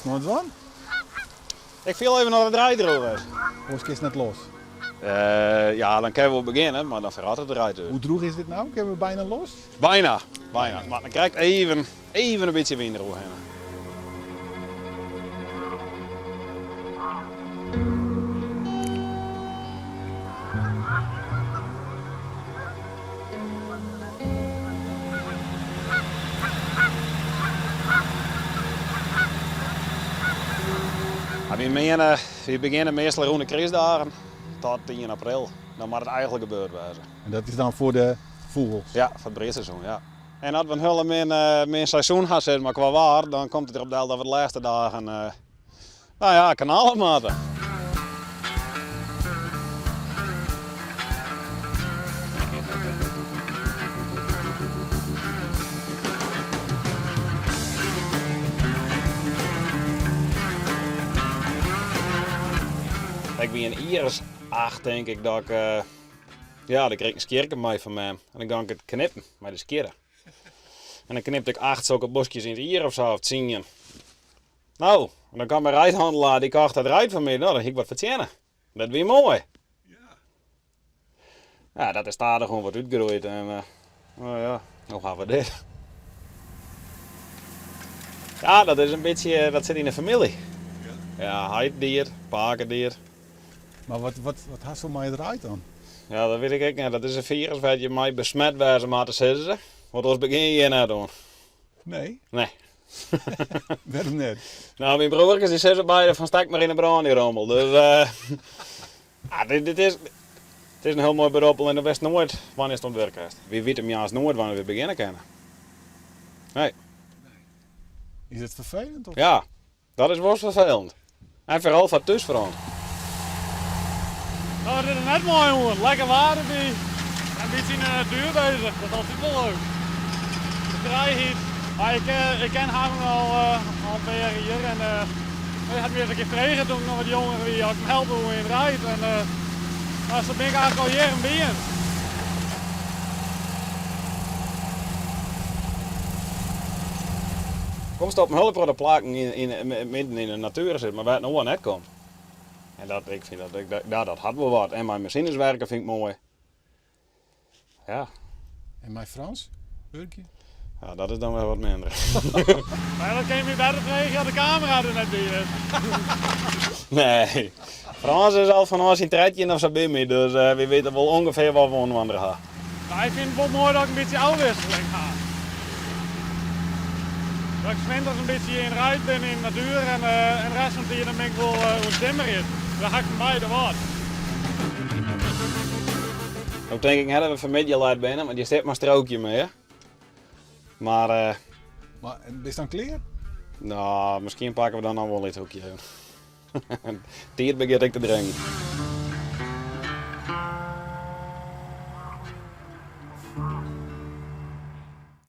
bist oan it dwaan? Ik fiel even oft it reid droech is. Oars kinst net los? Ja, dan kinne we wol begjinne, mar dan ferrot it reid dus. Hoe droech is dit no? Kinne we byna los? Byna, byna. Mar dan krekt even, even in bytsje wyn deroerhinne. Wy meane, wy begjinne meastal rûn de krystdagen tot ien april. Dan moat it eigentlik gebeurd wêze. En dat is dan foar de fûgels? Ja, foar it briedseizoen, ja. En as we in hiele min, min seizoen ha sis mar kwa waar, dan komt it derop del dat we de lêste dagen, nou ja, kanalle moatte. Ik wie in jier as acht tink ik dat ik, ja, dan krige ik in skjirke mei fan mem en dan gong ik it knippen mei de skjirre. En dan knipte ik acht sokke boskjes yn it jier of sa, of tsien. No, en dan kaam de reidhannelaar, dy kocht dat reid fan my. No, dan hie ik wat fertsjinne. Dat wie moai. Ja, dat is stadichoan wat útgroeid en no ja, no ha we dit. Ja, dat is in bytsje, dat sit yn de famylje. Ja, heit die it, pake die it. Mar wat, wat, wat hasto mei it reid dan? Ja, dat wit ik ek net. Dat is in firus wêr't je mei besmet wêze moatte, sizze se. Want oars begjin je hjir net oan. Nee? Nee. Wêrom net? No, myn broerkes dy sizze beide fan stek mar yn 'e brân dy rommel. Dus ah, dit, dit is, it is in hiel moai berop, allinnich do witst noait wannear'tst oan it wurk hast. Wy witte moarns noait wannear't we begjinne kinne. Nee. Is it ferfelend? Of? Ja, dat is wol ferfelend. En foaral foar it thúsfront. No, it is net moai oan. Lekker waar derby. En in bytsje yn de natuer bezich. Dat is altyd wol leuk. De frijheid. Maar ik, ik ken harren al, al in pear jier en hy hat my ris in kear frege toen ik noch wat jonger wie oft ik him helpe woe yn it reid. En no, sa bin ik eigentlik al jierren by him. Komst op in hiele protte plakken yn midden yn de natuer sit, mar wêr't in oar net komt. En dat, ik fyn dat, ja, dat hat wol wat. En mei masines werke fyn ik moai. Ja. En mei Frans wurkje? Ja, dat is dan wer wat minder. Mar dat kin je my better freegje as de kamera der net by is. Nee, Frans is al fanôf syn 13 of sa by my, dus wy witte wol ûngefear wat we oan inoar ha. Mar ik fyn it wol moai dat ik in bytsje ôfwisseling ha. Dat ik 's winters in bytsje yn it reid bin yn de natuer en de rest fan de tiid dan bin ik wol oan it timmerjen. Dan ha ik fan beide wat. No tink ik net dat we fanmiddei let binne, want hjir stiet mar in strookje mear. Mar. Mar bist dan klear? No, miskien pakke we dan noch wol it hoekje. Tiid begjint ek te dringen.